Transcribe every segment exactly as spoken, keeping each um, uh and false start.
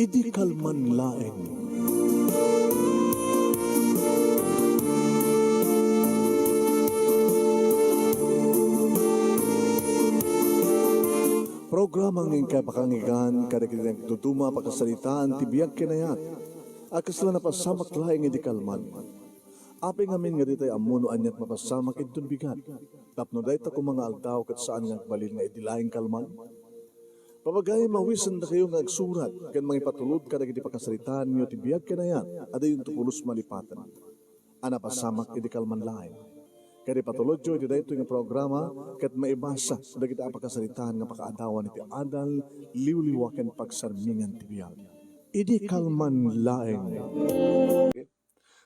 Idi kalman laeng. Programa nga inkay pakangigan kadagiti nagduduma a pakasaritaan ti biag ken ayat a kasla napasamak laeng idi kalman. Apay ngamin nga ditay ammo no aniat mapasamak inton bigat, tapno dayta koma nga aldaw ket saan nga agbalin nga idi laeng kalman? Papagayam, awisendakayo nga agsurat ken mangipatulod kadagiti pakasaritaanyo ti biag ken ayat a diyonto pulos malipaten a napasamak idi kalman laeng. Ket ipatulodyo iti daytoy nga programa ket maibasa dagiti a pakasaritaan nga pakaadawan iti adal, liwliwa ken pagsarmingan ti biag. Idi kalman laeng.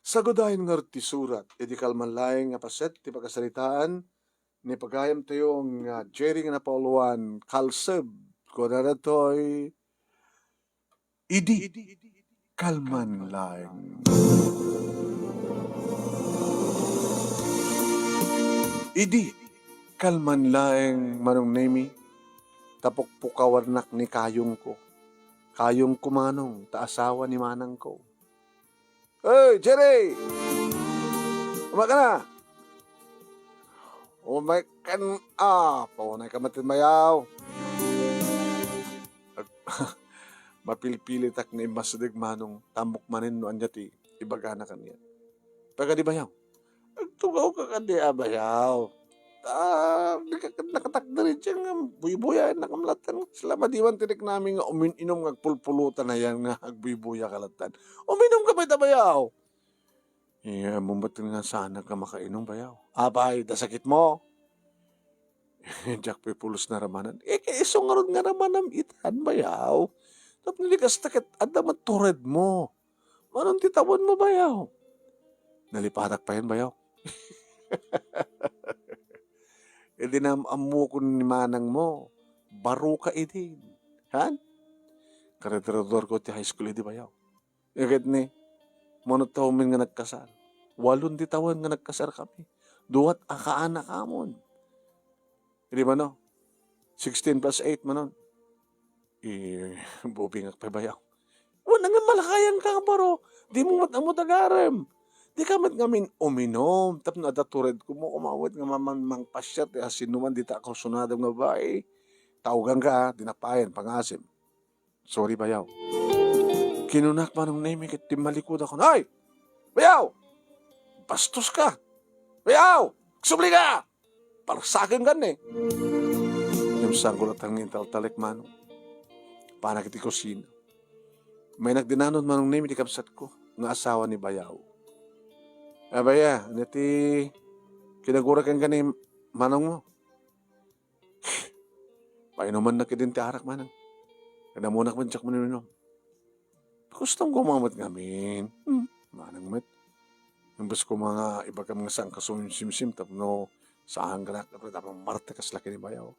Sagudayen ngarud ti surat, idi kalman laeng nga paset ti pakasaritaan ni pagayamtayo nga Jerry nga napauluan, kalseb, kuana daytoy, idi kalman laeng. Idi kalman laeng, Manong Nemi, ta pukpukawannak ni kayongko. Kayongko, Manong, ta asawa ni manangko. Hey, Jerry! Uma ka na! Umay kan, ah, paunay ka matin, bayaw. Ag-, mapilpilitak nga immasdeg, Manong, ta ammok manen no ania ti ibagana kaniak. Pagadi, bayaw? Agtugaw ka kadi a, bayaw. Ah, di ka nakatakder iti nga buybuyaennak latta. Sila madiwan ti riknami nga umin-inom nga agpulpulutan a yan nga agbuybuya ka latta. Uminom ka met a, bayaw. Eh, ammom met nga saanak nga makainom, bayaw. Apay, da sakitmo? Diak pay pulos naramanan. Eh, kay isu ngarud nga ramanam itan, bayaw. Tapno di kasta ket adda met turedmo. Manon ti tawenmo, bayaw? Nalipatak payen, bayaw. Idi naam-ammokon ni manangmo, baro ka idi. Han? Karedredorko ti high school idi, bayaw. Ket ni, mano ti amin nga nagkasar? Walon ti tawen nga nagkasar kami. Duat a kaanak amon. Idi mano, sixteen plus eight manon. Eh, bubingak pay, bayaw. Wen, nga malakayan ka nga baro. Dimo met ammo tagarem. Di ka met ngamin uminom. Tapno adda turedko, umawet nga maman-, mangpasiar ti asinoman dita kasunadam nga babae. Taugan ka, ha? Di napayan, pangasim. Sorry, bayaw. Kinunak, Manong Nemi, ket timmalikudak. Ay! Bayaw! Bastos ka! Bayaw! Subli ka! Parsaken ka ni. Ngem sangko latta nga intaltalek, Manong. Panak iti kusina. Maynak dinanon, Manong Nemi, ti kabsatko nga asawa ni bayaw. Abaya, ania ti kinagurakan ka ni manangmo? Painumannak idin ti arak, manang. Ket ammonak met diak uminom. Gustom koma met ngamin. Hmm, manang met. Imbes koma nga ibagam nga saanka sumimsimsim tapno saan ka na, tapno marte kasla kini bayaw.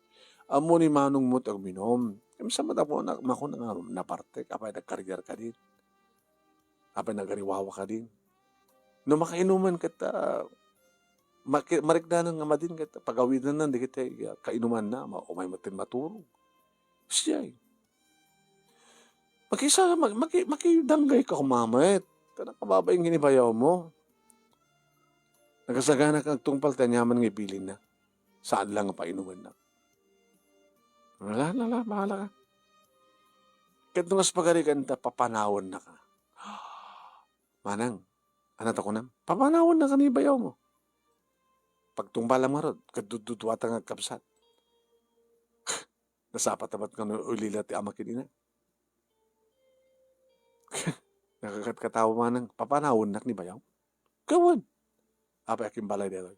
Ammo ni manong met agminom. Imbes met ammonak, makuna nga napartek, apay nagkarigar kadin. Apay nagariwawa kadin. No makainuman ket, ah, maki-, mariknanan nga madin ket pagawidanna dagiti, ah, kainumanna, ma-, umay met maturog. Siya, eh. Makisa-, ma-, maki-, makidanggay ka koma met. Kana kababain nga ni bayawmo. Nagasagana ka agtungpal ti aniaman nga ibilinna. Saan lang nga painumanna. Wala, wala, bahala ka. Ket no kas pagarigan ta, papanawennaka. Manang, ania ti kunam? Papanawennaka ni bayawmo. Pagtungpalam ngarud, ket dudduduata nga agkabsat. Nasapa ta met nga no ulila ti ama ken ina. Nakakatkatawa manang, papanawennak ni bayaw. Gawen. Apay, akin balay daytoy.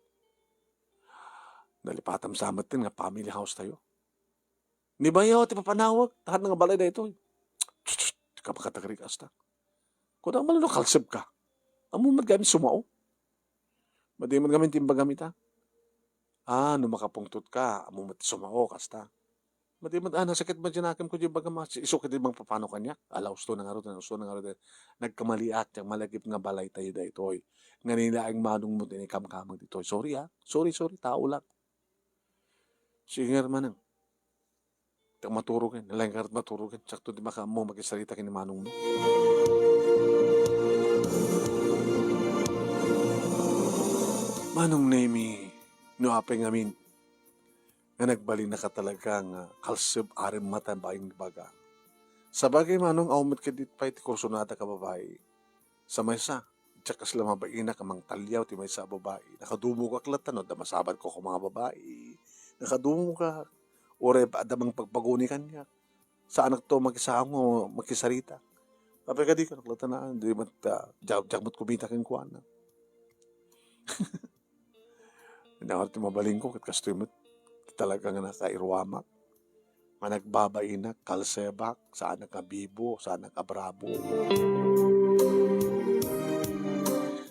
Nalipatam sa met nga family house tayo. Ni bayaw ti papanawag, tahan nga balay daytoy. Tut, tut, di ka makatagrik asta. Kuna man no kalseb ka. Ammo met gamin sumao. Madi met gamin timbagam ita. Ah, no makapungtot ka, ammo met sumao, kasta. Madi met, ah, nasakit met dinakem ko di bagam, ah, isu ket di mangpapano kaniak. Ala, usto na ngarud, usto na ngarud. Nagkamaliak, ti malagip nga balay tayo daytoy. Nga ni laeng manong mo ti ikamkamang ditoy. Sorry, ah. Sorry, sorry, tao lang. Sige, manang. Diak maturogen, laeng ngarud maturogen. Siakto ti makaammo makisarita ken ni manongmo. Manong Nemi, no apay ngamin nga nagbalinaka talaga nga kalseb arem mata baing baga. Sabagay, manong, awan met ket dit pay ti kursunada ka babai. Sa maysa, diak kasla mabainak a mangtaliaw ti maysa a babai. Nakadumogak latta no adda masabanko a babai. Nakadumogak. Uray adda mangpagpaguni kaniak. Saanakto makisaom nga makisarita. Apay kadi, kunak latta na, di met, ah, diak, diak met kumita kenkuana. Ania ti mabalinko, ket kastoy met. Talaga nga nakairuamak. Nga nagbabainak, kalsebak, saanak a bibo, saanak a bravo.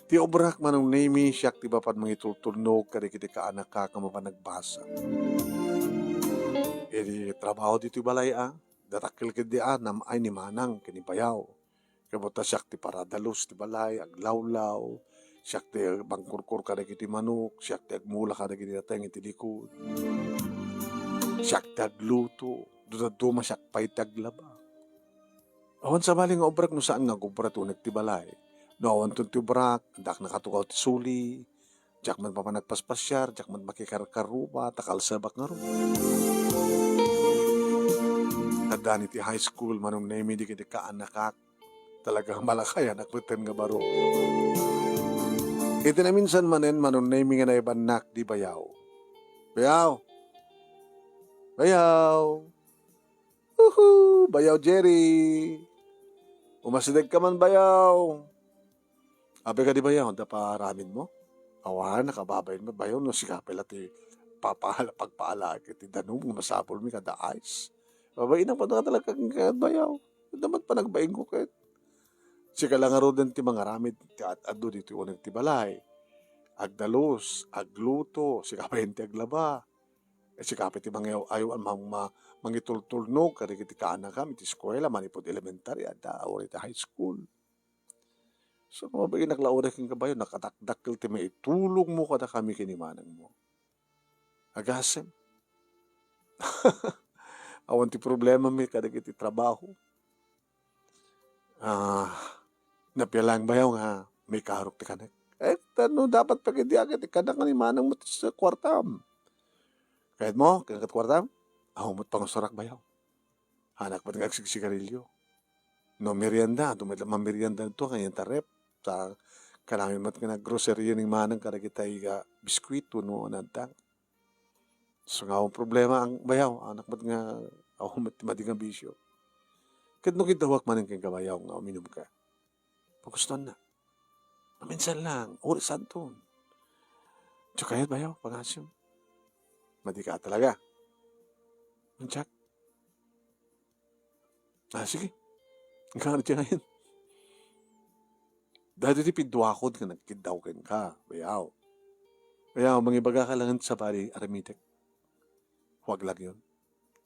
Ti obrak, manong Nemi, siak ti mapan mangitultulnog kadagiti kaanakak a mapan nagbasa. Iti trabaho ditoy balay a, dakkel ketdi a, nam-ay ni manang ken ni bayaw. Kabutta, siak ti paradalus ti balay, aglawlaw, siak ti mangkurkur kadagiti manok, siak ti agmula kadagiti nateng iti likud. Siak ti agluto, dadduma siak pay ti aglaba. Awan sabali nga obrak no saan nga agubra ti uneg ti balay. No awanton ti obrak, addaak nakatugaw ti suli, diak met mapan nagpaspasiar, diak met makikarkarruba, ta kalsebak ngarud. Addan iti high school, manong Nemi, dagiti kaanakak. Talaga, malakayanak metten nga baro. Iti naminsan manen, manong Nemi, nga naibannak di bayaw. Bayaw! Bayaw! Uhu! Bayaw Jerry! Umasidegka man, bayaw! Apay kadi, bayaw, adda pa aramidmo? Awan, nakababain met, bayaw, no sika pay la ti papaala-, pagpaalaak iti danum nga masapulmi kada ice. Mabainak met talaga ket, bayaw. Adda met panagbainko ket. Sika la ngaruden ti mangaramid ti ad-adu ditoy uneg ti balay. Agdalus, agluto, sika pay ti aglaba. Ket sika pay ti mangayaw-ayaw, mang-, ma-, mangitultulnog kadagiti kaanakam iti eskuela, manipud elementary, adda, uray iti high school. So, mabainak la uray kenka, bayaw, nakadakdakkel ti maitulongmo kadakami ken ni manangmo. Agasem. Awan ti problemami kadagiti trabaho. Ah, napia laeng, bayaw, nga maikarok ti kanek. Eh, ta no dapat pagiddiak iti kanak nga ni manangmo ti sa kuartam. Kayatmo, kayat kuartam? Awan met pangusarak, bayaw. Anak met nga agsigsigarilyo. No merienda, adu met la mamerienda daytoy, kanian ta ref. Ta, kanayon met nga naggrocery ni manang kadagitay nga biskuit wenno ania. So, nga awan problema, bayaw, anak met nga awan met ti madi nga bisio. Ket no kiddawak manen kenka, bayaw, nga uminumka, pagustoannak. Maminsan lang, uray saanton. Diak kayat, bayaw, pangasim. Madika talaga. Diak. Ah, sige. Inka nga diay ngayen. Daytoy ti piduakon nga nagkiddaw kenka, bayaw. Bayaw, mangibagaka laeng ti sabali, aramidek. Huwag lang yun.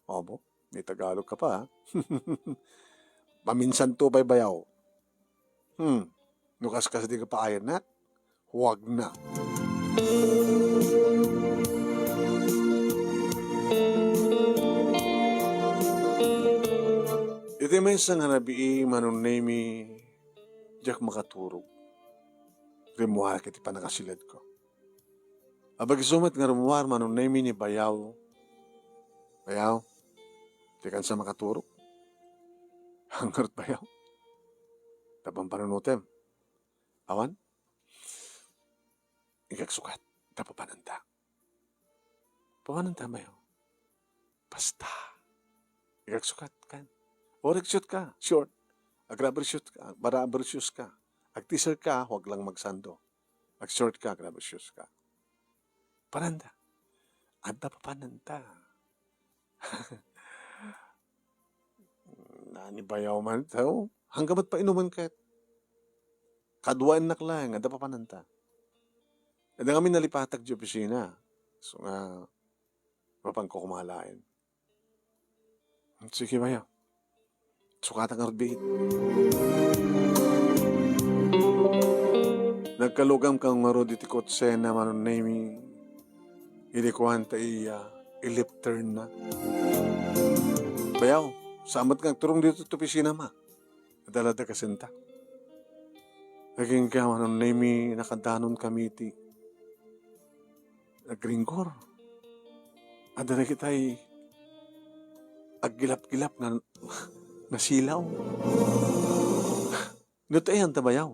Opo, may Tagalog ka pa, ha? Maminsan to pay, bayaw. Hmm. No kaskasdi nga paayannak, huwag na. Iti maysa nga rabii, manong Nemi, diak makaturog. Rimmuarak iti pannakasiledko. Apay isu met nga rimmuar, manong Nemi, ni bayaw. Bayaw, dikan sa makaturog. Ngarud, bayaw, ta pampanunotem. Awan? Ikagsukat, ta papananta. Papananta, bayaw. Basta. Ikagsukat, kan. Uray agshort ka, short. Ag-rubber shoot ka, ag-rubber shoes ka. Ag-t-shirt ka, huwag lang magsando. Ag-short ka, ag-rubber shoes ka. Pananta. Adda papananta. Nani, bayaw, man, so, hangga met painumen ket. Kaduaennak laeng, adda papananta. Adda ngamin nalipatak diay opisina. So nga, mapanko koma laeng. Sige, bayaw. Sukatak ngarud biit. Nagkalugamko ngarud iti kotsena, manong Nemi. Idi kuan ta iya, i-left turn na. Ayaw, saan met nga agturong ditoy opisina, ma. Adda la dagiti kasenta. Agingga, Manong Nemi, nakadanon kami iti nagringgor. Adda dagitay aggilap-gilap nga, nga silaw. No ti ayan ta bayaw.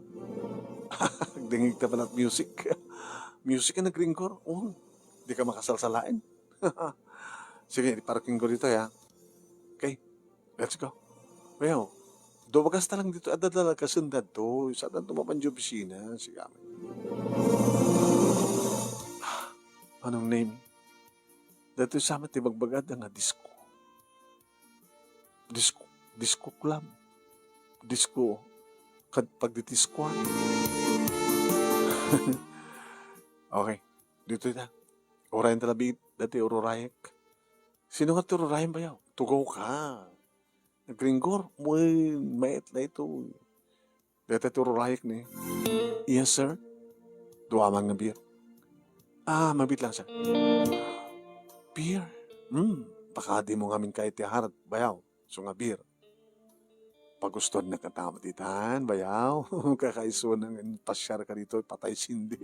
Agdingig ta pala music. Music nga nagringgor. Oh, di ka makasalsalaen. Sige, iparking ko ditoy, ha. Okay, let's go. Bayaw, dumagas ta lang ditoy. Adda la kasenta ditoy. Saan ta mapan di opisina? Sige, amen. Manong Nemi, datoy sa amin ti bagbagada nga disco. Disco, disco club. Disco, kad pagdidiscoan. Okay, ditoy ta. Urayen ta labi dati ururayek. Sino nga ti ururayen, bayaw? Tugaw ka. Nagringgor. Wen, mayat na ito. Deta ti ururayek ni. Yes, sir. Dua man nga beer. Ah, mabit lang, sir. Beer? Hmm, baka di mo ngamin kaya ti hard, bayaw. So nga beer. Pagustuan na katamat itan, bayaw. Kakaiso nang pasiar ka dito, patay sindi.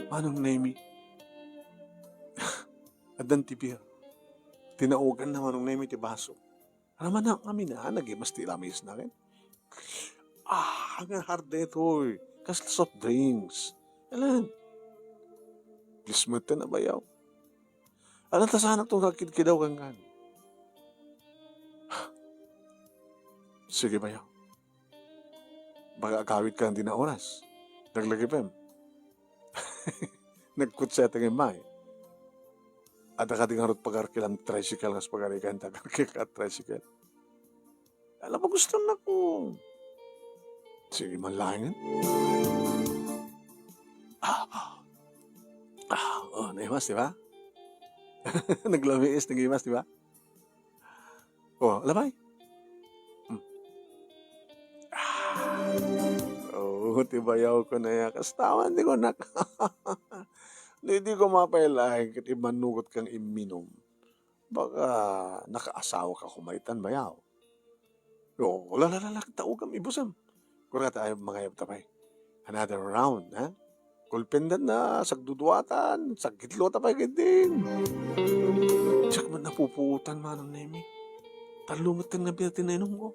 Manong Nemi. Addan ti beer. Tinaogan na Manong Nemi ti baso. Ramana kami na, nagimas ti lamis na ken. Ah, nga hard detoy. Kas soft drinks. Alan. Please mo na bayaw. Alan ta sana itong kakidkidaw kangkan. Sige, bayaw. Baka agawid ka di na oras. Naglagipem. Nagkutseta nga immay. Adda kadi ngarud pagarkilam tricycle nga pagarigan ta garkil ka tricycle. Alam mo, gusto na ko. Sige man lang. Ah, ah. Ah, oh, naimas, di ba? Naglamiis, nagimas, di ba? Oh, labay. Hmm. Ah. Oh, ti bayaw ko na ya. Kastawan di ko nak. Di, di ko mapailaing ket imanugot kang imminum. Baka nakaasawa ka kumaytan, bayaw. Oh, la, la, la, la, taugam, ibusam. Kura tayo, mangayab ta pay. Another round, ha? Kulpendan na, sagduduatan, sagkitlo ta pay gindin. Siak man napuputan, Manong Nemi. Tallo met nga biya ti nainom ko.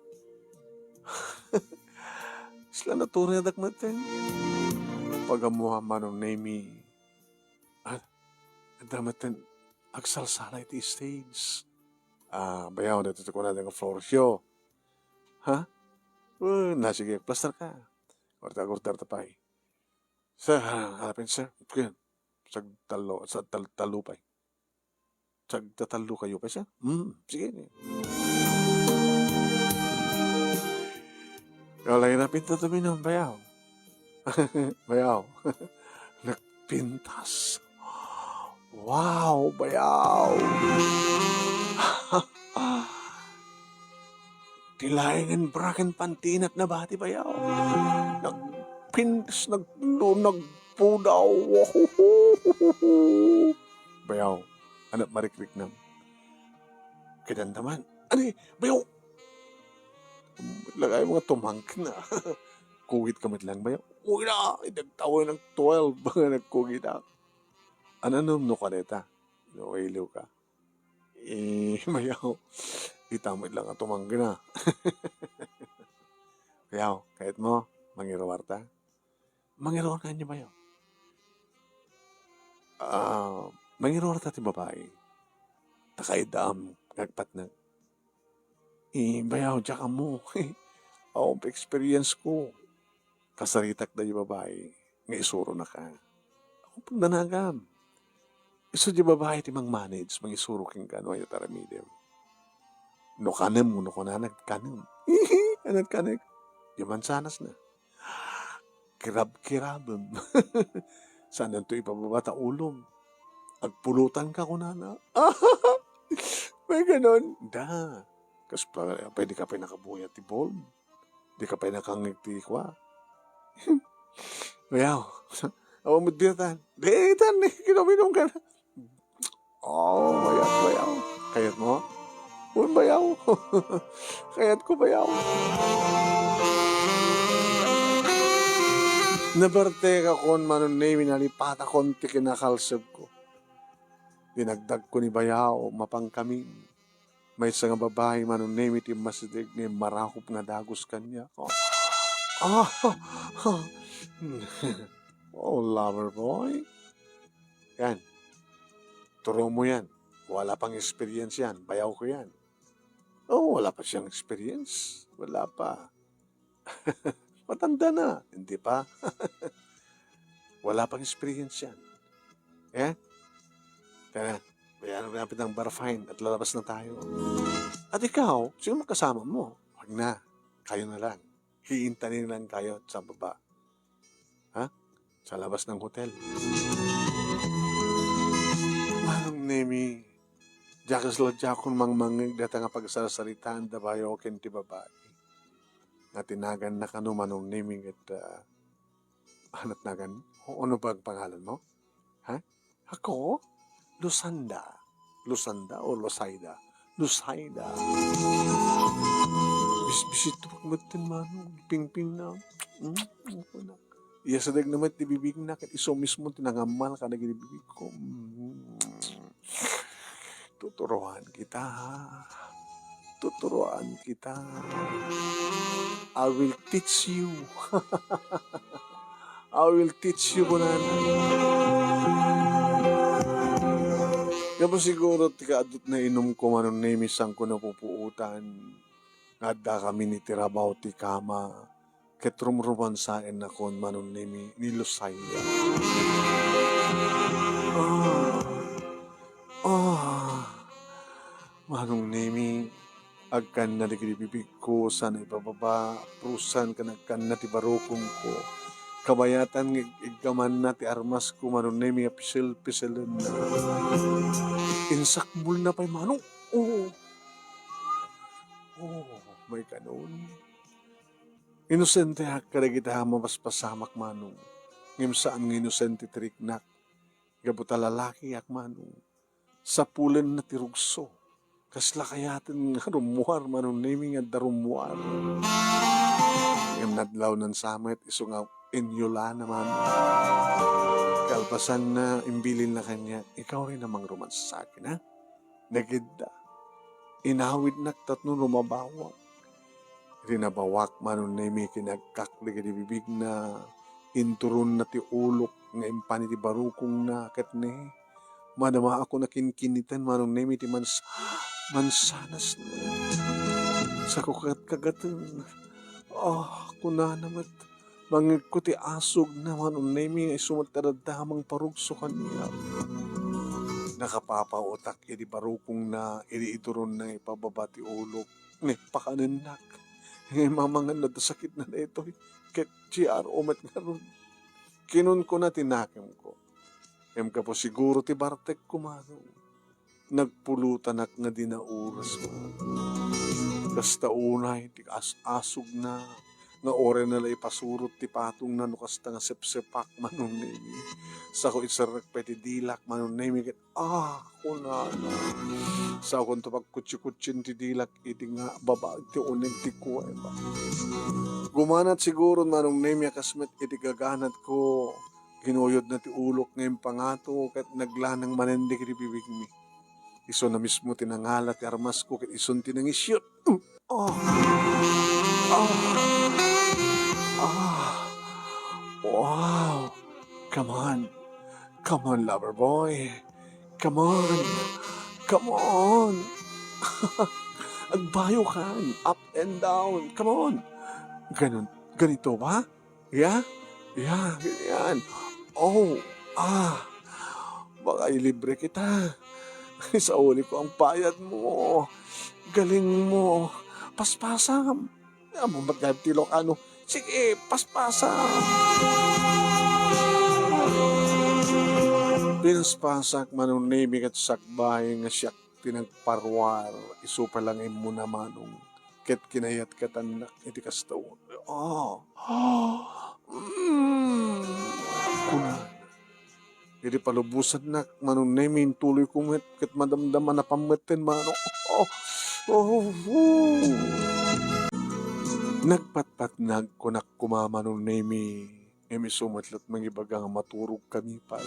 Isla naturedak met. Pagamuha, Manong Nemi. Ah, adda met agsalsala iti stage. Ah, bayaw, dito ti kunada nga floor show. Ha? Uh, na, sige, plaster ka. Orta, orta, orta pay. Sir, ha, harapin, sir. Sige. Sagtallo, sa tal-, tallo pay. Sagtatallo kayo pay, sir. Hmm, sige. Wala na pinta tuminom, bayaw. Bayaw. Nagpintas. Wow, bayaw. Ti laengen bra ken pantinat nabati, bayaw. Nagpintas, naglu-, nagpudaw. Bayaw, anak marikriknam. Kinandaman. Ani, bayaw. Lagay mo nga tumangkin na. Kugit ka met lang, bayaw. Uy na, idagtaw ng twelve. Nagkugit ako. Ano, no, no, kaneta? No, iliw ka. Eh, bayaw. Ita mo lang nga tumanggi na. Bayaw, kahit mo, mangiruwar ta. Mangiruwar ka niya, bayaw. Ah, mangiruwar ta ti babae. Takaidam, ngagpatnag. Eh, bayaw, diak ammo. Awan pa experience ko. Kasaritak da di babae, nga isuro na ka. Ako pagdanagam. Isu di babae ti mang-manage, mangisuro ken ka no aya taramidem. No kanem, no kunana, kanem. Anat kanek. Di mansanas na. Kirab-kirabem. Saan to ipababa ta ulom? Agpulutan ka kunana. May ganon. Da. Kas pa, pwede ka pa nakabuya ti bulb. Di ka pay nakangngeg ti kua. Bayaw. Awan met biatan. Di, tan, kinuminum ka na. Oh, bayaw, bayaw. Kayat mo? Wen, bayaw. Kayatko, bayaw. Nabertekakon, Manong Nemi, nalipatakon ti kinakalsegko. Dinagdagko ni bayaw, mapankami. Maysa nga babai, Manong Nemi, ti immasideg nga immarakop nga dagus kaniak. Oh. Ah. Oh, lover boy. Yan. Turo mo yan. Wala pang experience yan. Bayaw ko yan. Oh, wala pa siyang experience. Wala pa. Matanda na. Hindi pa. Wala pang experience yan. Eh? Tara, bayaran mo na ang bar fine at lalabas na tayo. At ikaw, sino makasama mo? Wag na. Kayo na lang. Hiintanin lang kayo sa baba. Ha? Sa labas ng hotel. Manong Nemi, diak kasla diakon mangmangngeg dayta nga pagsarsaritaan da bayo ken ti babai. Nga tinagan na kano, Manong Nemi, ket, ah, ano tinagan? O, ano ba ang pangalan mo? Ha? Ako? Lusanda. Lusanda o Lusaida? Lusaida. Bisbisit to pagmetten, Manong. Pingping na. Mm, ano ko na. Iya, sadeg naman ti bibig na, ket isu mismo ti nangammal kadagiti bibig ko. Mm. Tuturuan kita, ha? Tuturuan kita. I will teach you. I will teach you, kunana. Gapu siguro ti kaadut na inumko, Manong Nemi, sangko napupuotan nga adda kami ni ti rabaw ti kama ket rumrumansaennakon, Manong Nemi, ni Lusaida. Ah, ah, Manong Nemi, agkanna dagiti bibigko sana ipababa, prusan ken agkanna ti barukongko. Kabayatan nga ig-, iggamanna ti armasko, Manong Nemi, a pisel-piselenna. Insakmolna pay, Manong. Oh. Oh, maikanon. Inosenteak kadagiti mapaspasamak, Manong. Ngem saan nga inosente ti riknak. Gapu ta lalakiak, Manong. Sapulenna ti rugso. Kasla kayaten nga rummuar, Manong Nemi, nga adda rummuar. Ngem nadlawnan sa met, isu nga inyulana, Manong. Kalpasanna, imbilinna kaniak, ikaw rin a mangromansa saken, ha? Nagidda. Inawidnak tapno rumabawak. Rinabawak, Manong Nemi, ket agkakli iti bibigna, inturonna ti ulok nga impan iti barukongna, ket ne, madamaakon a kinkiniten, Manong Nemi, ti mans-, mansanasna. Sako ket kagaten. Ah, kunana met, mangngegko ti asugna, Manong Nemi, nga isu met ti daddamang parugso kaniak. Nakapapaotak idi barukongna, idi ituronna nga ipababa ti ulok. Nga ipakanennak. Nga imamangan no adda sakitna daytoy. Ket G R O met ngarud. Kinunkuna ti nakemko. Ngem gapu siguro ti bartekko, Manong. Nagpulutanak nga di naoras, Manong. Kasta unay ti as-asugna, nga uray na la ipasurot ti patongna no kasta nga sepsepak, Manong Nemi. Sako itserrek pay ti dilak, Manong Nemi, ket, ah, kunana. Sakonto pagkutsi-kutsin ti dilak iti nga babaag ti uneg ti kuweba. Gumanat siguro, Manong Nemi, a kas met iti gaganatko, ginuyodna ti ulok nga impangato ket naglanang manen dagiti bibigmi. Isuna mismo ti nangala ti armasko ket isun ti nangisyot. Oh. Oh. Oh. Wow. Come on. Come on, lover boy. Come on. Come on. Agbayo kan. Up and down. Come on. Ganun. Ganito ba? Yeah? Yeah, ganyan. Oh, ah. Baka ilibre kita. Isauli ko ang bayad mo. Galing mo. Paspasam. Amo, ba't gayam ti Ilocano? Sige, paspasam. Pinaspasak, Manong Nemi, ket sakbay nga siak ti nagparuar, isu pay la nga immuna, Manong, ket kinayatkatannak iti kasta. Ah. Mm. Kuna. Idi palubosannak, Manong Nemi, intuloyko met ket madamdama napametten, Manong. Oh. Oh, nagpatpatnag kunak koma, Manong Nemi, ngem isu met la't mangibaga nga maturogkami pay.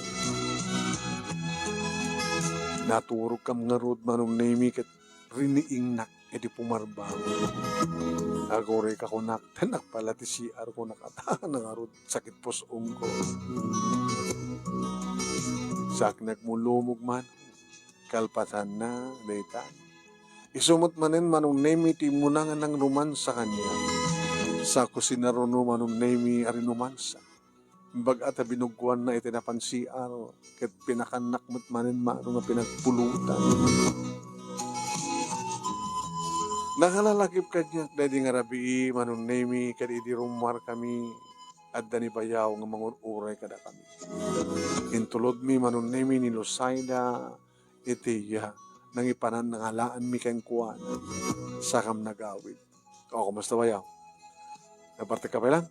Naturogkam ngarud, Manong Nemi, ket riniingnak idi pumarbang. Agurayka kunak, ta nagpala ti C R ko, nakatana ngarud, sakit pus-ongko. Saknag mo lumog man, kalpasanna, dayta. Isu met manen, Manong Nemi, ti immuna nga nangromansa kaniak. Sa kusina runo, Manong Nemi, a rinumansa. Imbag-a ta binuggoanna iti napan C R, ket pinakannak met manen mano nga pinagpulutan. Nakalalakip kaniak daydi nga rabii, Manong Nemi, ket idi rummuarkami, adda ni Bayaw nga mangur-uray kadakami. Intulodmi, Manong Nemi, ni Lusaida iti, ah, nangipanan, nangalaanmi kenkuana. Sakam nagawid. O, kumusta, Bayaw? Nagpartikka pay laeng?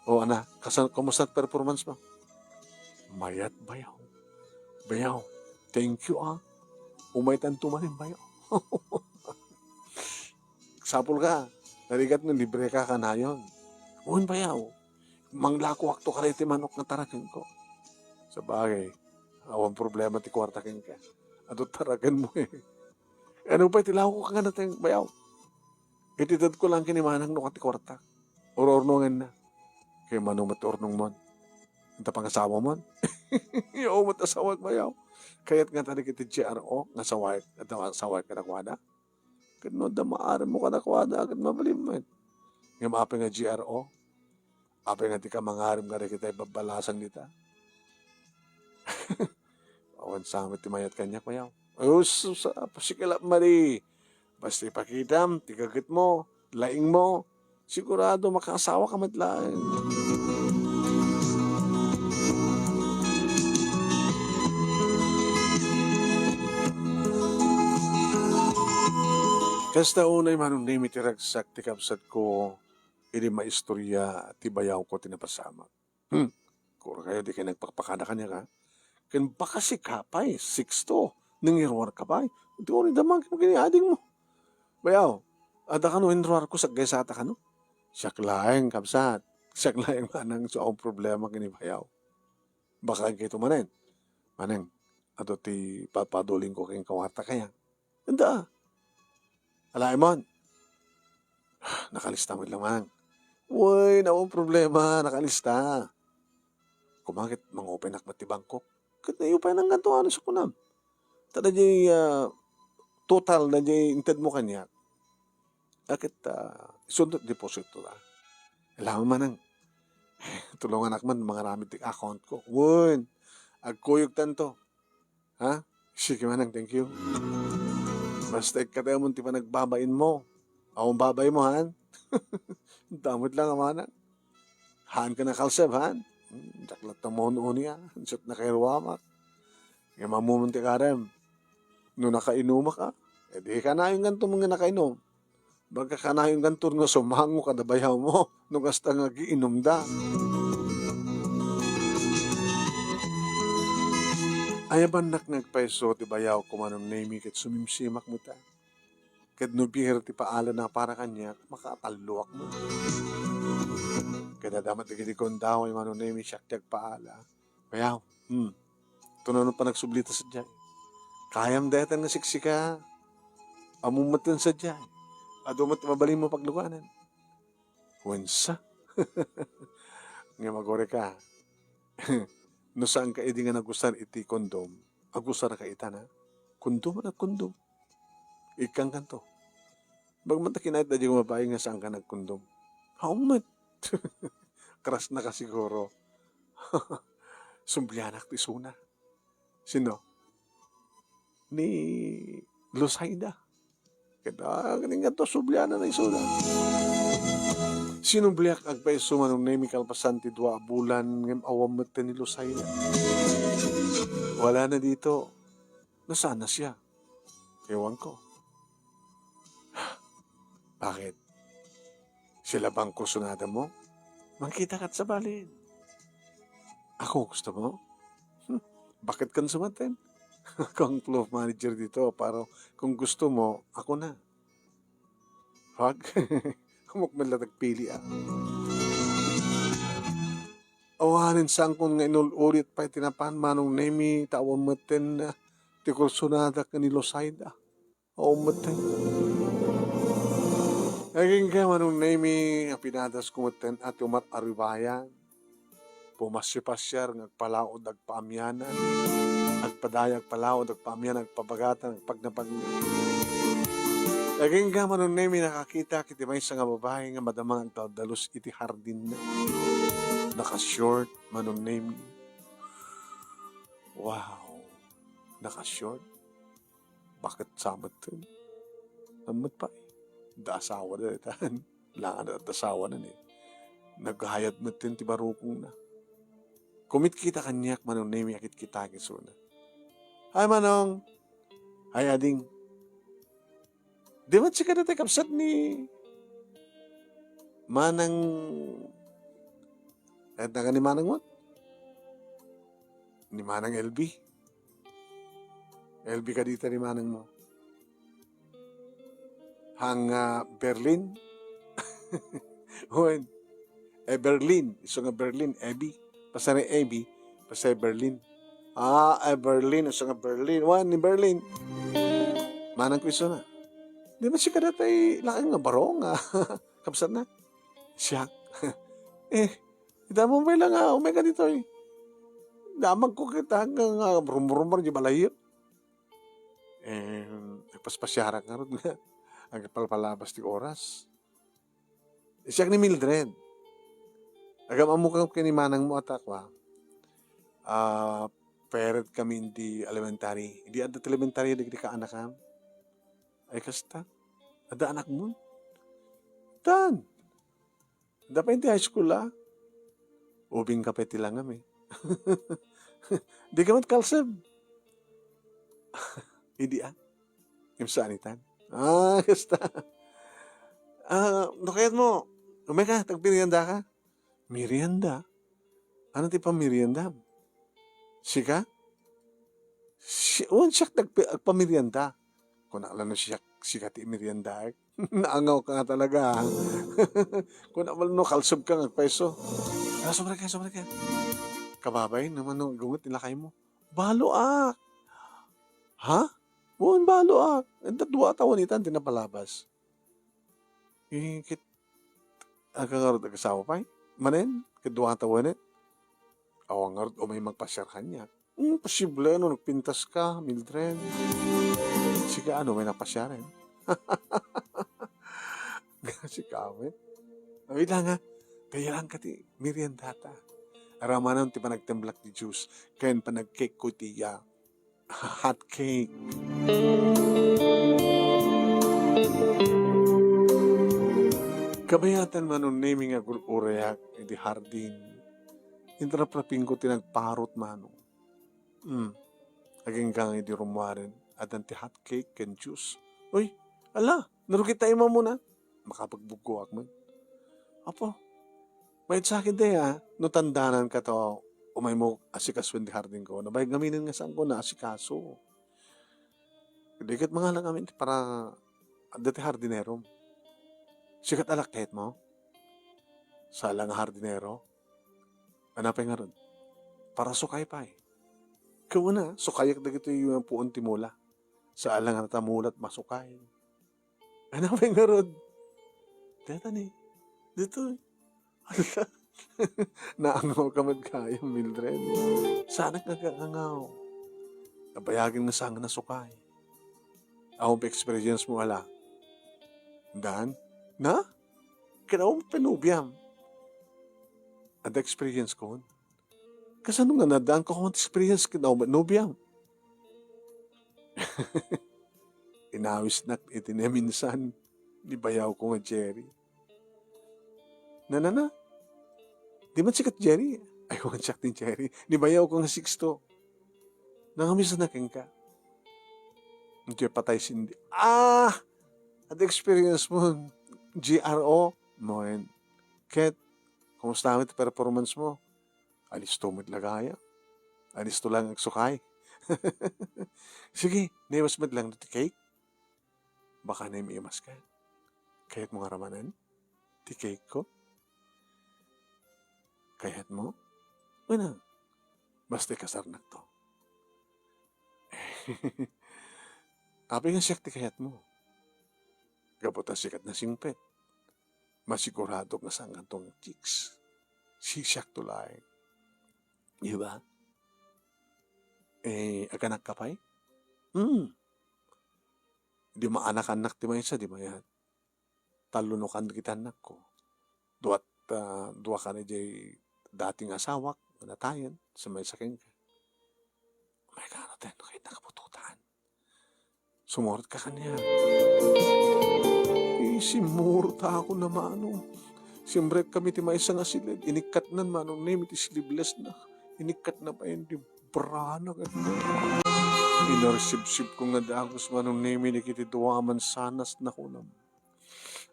O, ana, kasan, kumusta performance mo? Mayat, Bayaw. Bayaw, thank you, ah. Umaytanto manen, Bayaw. Sapulka. Narigat no libreka kanayon. Wen, Bayaw. Manglakoakto kadagiti manok nga tarakenko. Sabagay, awan problema ti kuarta kenka. Adu tarakenmo, eh. Ano pay ti lakoka nga nateng, Bayaw? Itedko laeng ken ni manang no ket ti kuarta. Ururnongenna. Kayat mo met ti urnongmon. Ita pangasawamon. Iyawak met asawak, Bayaw. Kayat nga ta dagiti G R O nga asawak, asawak kadakuada. Ket no adda maaremmo kadakuada, ket mabalin met. Ngem apay nga G R O? Apay nga dika mangarem kadagiti babbalasan dita? Awan sa met ti mayat kaniak, Bayaw. Ay, sus, sus, ah, pasikala, Mari. Basta ipakitam ti gagetmo, laingmo, sigurado makaasawaka met laeng. Kasta unay, Manong Nemi, ti ragsak ti kabsatko idi maistorya ti bayawko ti napasamak. Hmm. Kurkayo, dikay nagpakpakada kaniak, a? Ken baka sika pay, Sixto, nangiruarka pay. Di uri damag ken ni adingmo. Bayaw, adda kano inruarko, saggaysata kano? Siak laeng, kabsat. Siak laeng manang isu a problema ken ni Bayaw. Baka agayto manen. Manang, adu ti padpadulingko ken kuarta kaya. Anda? Alaemon. Nakalista met laeng, manang. Wen, awan problema, nakalista. Koma ket mangupayak met ti bangkok. Ket naupaynak nganto, ano sa kunam? Ta daydiay, ah, total daydiay intedmo kaniak. Ket, ah, isunto ti deposito, a. Alam, manang. Tulonganak man mangaramid ti accountko. Wen, agkuyogtanto. Ha? Sige, manang, thank you. Basta ikkatemon ti panagbabainmo. Awan babainmo, han? Ita met laeng, manang. Haanka nakalseb, han? Hmm, diak latta maun-uni, a. Isu ti nakairuamak. Ngem ammom ti karem. No nakainumak, a. E di kanayon nganto nga nakainum. Baga kanayon nganto nga sumango kada bayawmo no kasta nga agiinumda. Ayabannak nga agpayso ti bayawko, Manong Nemi, ket sumimsimak met, a. Ket no bier ti paalana para kaniak, makatalloak met. Ket adda met dagiti gundaway, Manong Nemi, siak ti agpaala. Bayaw, hmm. Ito na no panagsublita sadiay. Kayam daytan nga siksika. Ammom met sadiay. Adu met mabalinmo pagluganan. Wen sa. Ngem agurayka. No saanka idi nga nagusar iti kondom, agusarka ita, a? Kondom, a, kondom. Ikkankanto. Bagaman ta kinayat daydiay nga babai nga saanka nagkondom. Haw met. Crush na ka siguro. Sumblianak ti isuna. Sino? Ni Lusaida. Ket, ah, kani nga to, subliana na isuna. Sinumbliak agpayso, Manong Nemi, kalpasan ti dua a bulan, ngem awan met ni Lusaida. Wala na dito. Nasaan na siya? Ewan ko. Bakit? Sila bang kursunada mo? Mangkita kat sa balin. Ako, gusto mo? Hmm, bakit kan sumaten? Ako ang floor manager dito, pero kung gusto mo, ako na. Wag. Amok man la nagpili, ah. Awanen saankon nga inul-ulit pay ti napan, Manong Nemi, ta awan metten, ah, ti kursonadak nga ni Lucida. Awan metten. Agingga, Manong Nemi, a pinadasko metten a ti umar-arubayan. Pumasiapasiar nga agpalaod agpaamianan. Agpadaya agpalaod agpaamianan, agpabagatan, agpagnapagna. Agingga, Manong Nemi, nakakitak iti maysa nga babai nga madama nga agdaldalus iti hardinna. Naka-short, Manong Nemi. Wow. Naka-short. Bakit sa metten? Ammet pay. Da asawa da itan. Langan da asawa na ni. Naghayad metten ti barukongna. Kumitkita kaniak, Manong Nemi, a kitkita isuna. Hi, Manong. Hi, Ading. Di met sika daytoy kabsat ni Manang, eh, taga ni Manang mo? Ni Manang L B? L B ka dita ni Manang mo? Hang, ah, Berlin? Wen. Eberlin. Isu nga Berlin. Ebi. Basta ni Ebi. Basta Berlin. Ah, Eberlin. Isu nga Berlin. Wen, ni Berlin. Manang ko isuna. Di ba sika daytoy laeng nga barong, ah? Kabsat na? Siak. Eh, ita mo ba lang nga, umay ka ditoy. Damag ko kita nga, nga rumrumar di balayo. Eh, nagpaspasiarak ngarud nga. Agpalpalabas ti oras. Siak ni Mildred. Agam-ammo ka ken ni manang mo, atak, wa? Ah, paired kami iti elementary. Idi adda ti elementary dagiti kaanakam? Ay, kasta. Adda anakmo? Tan. Adda pay iti high school, ah. Ubing ka pay ti langam, eh. Di ka met kalsem. Idi, ah. Ngem saan itan? Ah, kasta. Ah, no kayat mo, umay ka, tagmerienda ka. Merienda? Ano ti pameriendam? Sika? Si-, wen, siak nagpi-, agpamerienda. Kunak la no siak, sika ti merienda. Naangaw ka nga talaga, ah. Kunak la no kalsem ka nga agpaiso. Ah, sumrek ka, sumrek ka. Kababay naman no, gunget ni lakay mo. Baloak. Ha? Wen, baloak. Enta dua tawen itan ti napalabas. Eh, ket, aga ngarud agasawa pay? Manen, ket dua tawen. Awan ngarud umay magpasiar kaniak. Hmm, posible no nagpintas ka, Mildred. Sika, ano, may napasiaren? Sika met. Awit lang, ha? Kaya lang ka ti meriendata. Aramanan ti panagtemblak ti juice, ken panagcake ko ti, ah, hot cake. Kabayatan, Manong Nemi, nga agur-urayak iti hardin. Inraprapingko ti nagparut, Manong. Hmm. Agingga idi rummuaren, addan ti hot cake ken juice. Uy, ala, narugit ta imam mo na. Makapagbuggoak man. Apo, maid sa akin daya, no tandanan ka to, umay mo asikasuen ti hardin ko. Nabayag ngamin nga saan ko naasikaso. Di ket mangalang amin ti para adda ti hardinero. Sikat a lakket mo? Sala nga hardinero? Anapay ngarud? Para sukay pay. Kawana, sukayak dagitoy puon ti mula. Sala nga natamulat masukay. Anapay ngarud? Deta ni. Ditoy. Naangaw ka met gayam, Mildred. Saanak nga agangaw. Nabayagen nga saan nga nasukay. Awan pay experience mo, ala? Dan? Na? Ken awan pay nobiam. Adda experience kon. Kasano nga nadaan ko awan experience ken awan nobiam? Inawisnak iti naminsan ni bayaw ko nga Jerry. Nanana? Di man sikat Jerry. Ay, wan siak ni Jerry. Ni bayaw ko nga Sixto. Nangamisanak kenka. Diay patay Cindy. Ah! Adda experience mo, G R O? Moen. Ket, kumusta met ti performance mo? Alisto met la gayam. Alisto lang agsukay. Sige, naimas met lang ti cake. Baka naimas ka. Kayatmo nga ramanen ti cake ko? Kayatmo? Wen a, basta ikasarnakto. Apay nga siak ti kayatmo? Gapu ta siak ket nasingpet. Masiguradok nga saankanto nga chicks. Sisiakto laeng. Di ba? Eh, aganak ka pay? Hmm. Di maanakannak ti maysa, di mayat. Tallo no kan dagiti annakko. Duat, ah, dua kan idiay dati nga asawak, natayen, sa maysa kenka. May kano ten, kay nakabututan. Sumurot ka kaniak. Eh, simmurot ako na, Manong. Simrek kami ti maysa nga silid. Inikkatnan, Manong Nemi, ti sleeveless na. Inikkatna pay di brana ket inarsibsib ko nga dagus, Manong Nemi, dagiti dua a mansanas na kunam.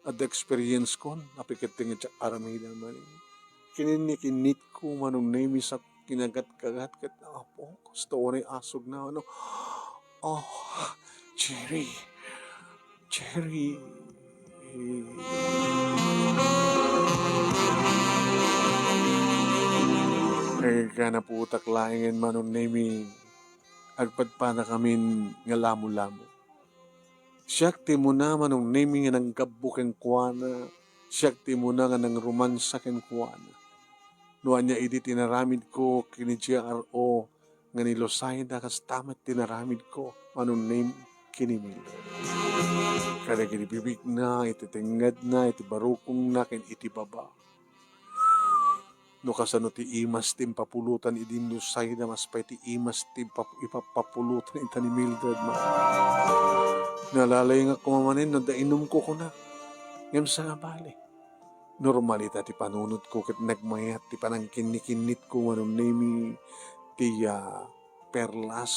Adda experience kon, apay ket ti nga diak aramiden manen. Kininnikinnitko, Manong Nemi, sa kinagatkagat ket, Apo, kasta uray asugna, ano. Oh, Jerry. Jerry. Ay, kanaputak laengen, Manong Nemi. Agpadpadakamin nga lamo-lamo. Siak ti umuna, Manong Nemi, nga nanggabbo kenkuana. Siak ti umuna nga nangromansa kenkuana. No ania idi ti inaramidko ken ni J R O nga ni Lucida, kasta met ti inaramidko, Manong Nemi, ken ni Mildred. Kadagiti bibigna, iti tengngedna, iti barukongna, ken iti baba. No kasano ti imas ti impapulotan idi ni Lucida, mas pay ti imas ti ipap-, ipapapulotan ita ni Mildred, Manong. Nalalayngak koma manen no adda inumko kuna. Ngem saan a bale. Normal ita ti panunotko ket nagmayat ti panangkinnikinnitko, Manong Nemi, ti, ah, perlas.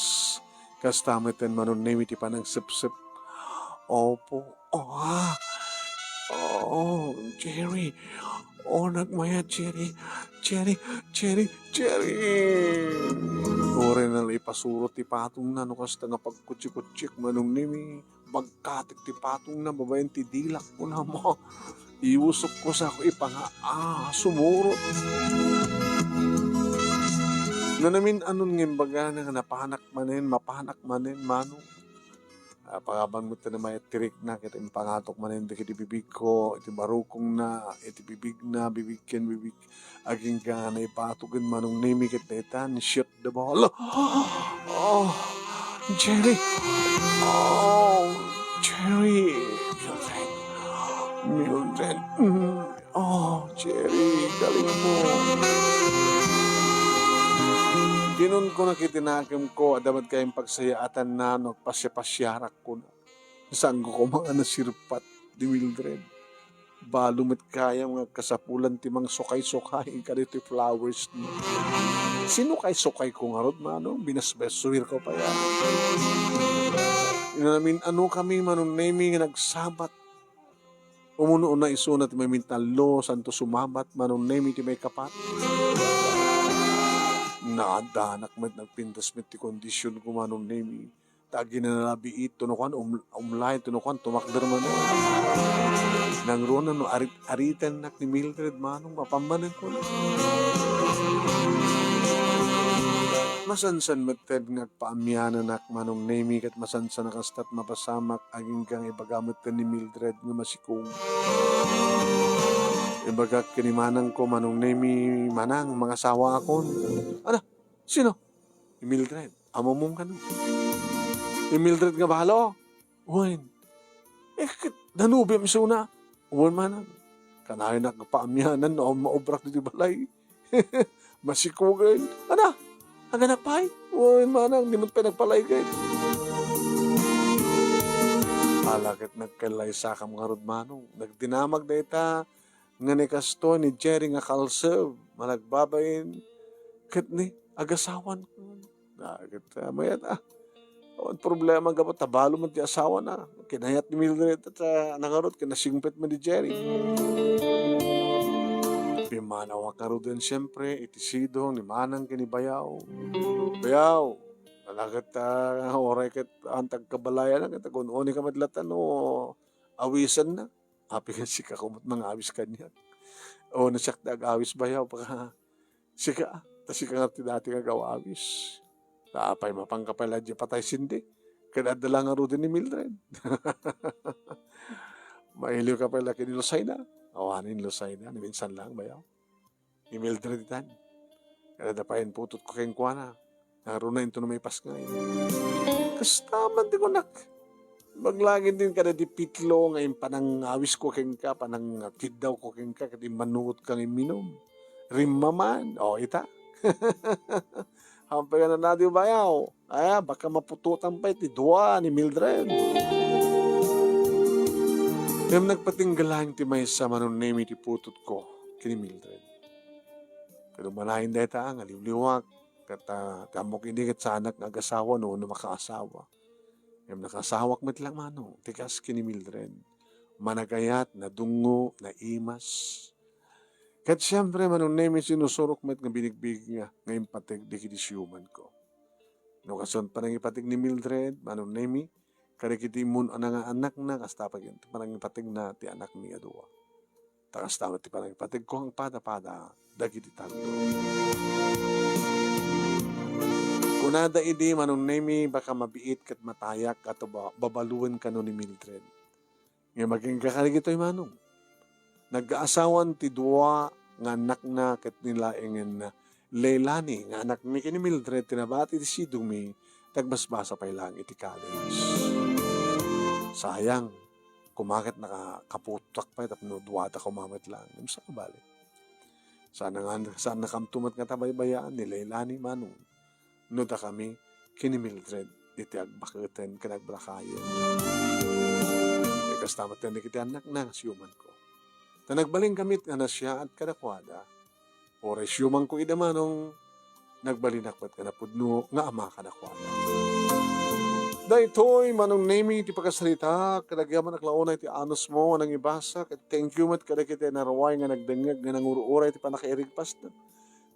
Kasta met ten, Manong Nemi, ti panangsepsep. Opo. Oh, ah. Oh, Jerry. Oh, nagmayat, Jerry. Jerry, Jerry, Jerry. Uray na la ipasuro ti patongna no kasta nga pagkutsikutsiek, Manong Nemi. Bagkatek ti patongna babaen ti dilak, kunam. Iusok ko sa ako ipanga-, ah, sumurot. Nanamin-anon nga imbagana nga napanak manen, mapanak manen, Manong. Ah, pangaban met ti namayat ti rikna ket impangatok manen dagiti bibigko, iti barukongna, iti bibigna, bibig ken bibig. Agingga nga naibatok ken Manong Nemi ket dayta, ni-shoot the ball. Oh, Jerry. Oh, Jerry. Mildred. Mildred. Mm. Oh, Jerry, galing mo. Kinunko na iti nakemko, adda met kayat pagsayaatanna no agpasiapasiarak kuna. Saanko koma nga nasirpat ni Mildred. Balo met gayam nga agkasapulan ti mangsukay-sukay kadaytoy flowers na. Sinukay-sukayko ngarud, Manong, binasbasuirko pay, ah. Inamin-ano kami, Manong Nemi, nga nagsabat. Umuna-una isuna ti maymintallo, santo sumabat, Manong Nemi, ti maykapat. Naaddanak met, nagpintas met ti kondisionko, Manong Nemi. Ta aginanalabiit, no kuan, um-, umlay, no kuan, tumakder manen. Nangruna no arit-aritennak ni Mildred, Manong, mapan manen ko na. Masansan met ten nga agpaamiananak, Manong Nemi, ket masansan a kasta't mapasamak, agingga nga ibaga met ten ni Mildred nga masikog. Ibagak ken ni manangko, Manong Nemi, Manang, mangasawaakon. Ana, sino? Ni Mildred. Ammom kano? Ni Mildred nga balo? Wen. Eh, ket danobem isuna. Wen, Manang. Kanayon a paamianan no maubrak ditoy balay. Masikogen. Ana, aganak pay? Wen, Manang, di met pay nagpalaygay. Ala ket nagkallaysakam ngarud, Manong. Nagdinamag dayta nga ni kastoy ni Jerry nga kalsem, managbabain, ket ni agasawan. Ah, ket, ah, mayat, ah. Awan problema gapu ta balo met ti asawana. Kinayat ni Mildred ta nangarud ket nasingpet met ni Jerry. Pimmanawak ngaruden siempre iti sidong ni Manang ken ni Bayaw. Bayaw, Laket, ah, uray ket antag kabalayan, ket agun-uni ka met latta no awisenna. Apay ket sika met mangawis kaniak. O, no siak ti agawis bayaw, baka sika, ta sika nga ti dati nga agawawis. Ta apay, mapanka pay la diay patay sindi. Ket adda la ngaruden ni Mildred. Mailiw ka pay la ken ni Lucina. Awanen ni Lucina, naminsan lang bayaw. Ni Mildred itan. Ket adda pay imputotko kenkuana. Ngaruna, inton maipas ngay. Kasta man ti kunak. Imbag laeng din kada di pitlo nga impanangawisko kenka, panangkiddawko kenka, ket immanuotka nga imminum. Rimma man. O, ita. Hampay nga nanadiw bayaw. Aya, baka maputotan pay ti dua ni Mildred. Ngem nagpatingga laeng ti maysa, Manong Nemi, ti putotko ken ni Mildred. Ket umanayen dayta nga liwliwak, ket, ah, ti ammok idi ket saanak nga agasawa no, no makaasawa. Ngem nakasawak met lang, Manong, ti kas ken ni Mildred. Managayat, nadungngo, naimas. Ket siempre, Manong Nemi, sinusurok met nga binigbig nga, nga impateg dagiti siumanko. No kasano panangipateg ni Mildred, Manong Nemi, kadagiti immun-ona nga annakna, kasta pay ti panangipategna ti annakmi a dua. Ta kasta met ti panangipategko nga pada-pada dagiti tando. Kunada idi, Manong Nemi, baka mabiit ket matayak a to ba-, babaluen kano ni Mildred. Ngem agingga kadagitoy, Manong. Nagkaasawan ti dua nga annakna ket ni laengen Leilani nga annakmi ken ni Mildred ti nabati ti sidongmi, ti agbasbasa pay laeng iti college. Sayang, koma ket nakakaputak pay tapno duada koma met laeng. Ngem saan bale. Saan nga, saannakamto met nga tabaybayaan ni Leilani, Manong. No dakami ken ni Mildred iti agbaketen ken agbalakayen. Ket kasta met dagiti annakna nga siumanko. Ta nagbalin kami nga nasiaat kadakuada. Uray siumanko ida, Manong, nagbalinak met nga napudno nga ama kadakuada. Daytoy, Manong Nemi, ti pakasaritak, ket agyamanak la unay ti anusmo a nangibasa, ket thank you met kadagiti naruay nga nagdengngeg nga nangur-uray ti pannakairigpasna.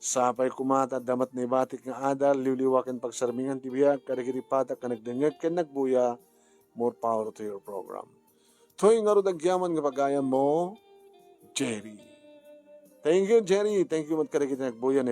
Sapay koma ta adda met naibatik nga adal, liwliwa ken pagsarmingan ti biag kadagiti patak nga nagdengngeg ken nagbuya. More power to your program. Toy ngarud agyaman nga pagayammo, Jerry. Thank you, Jerry. Thank you met kadagiti nagbuya ni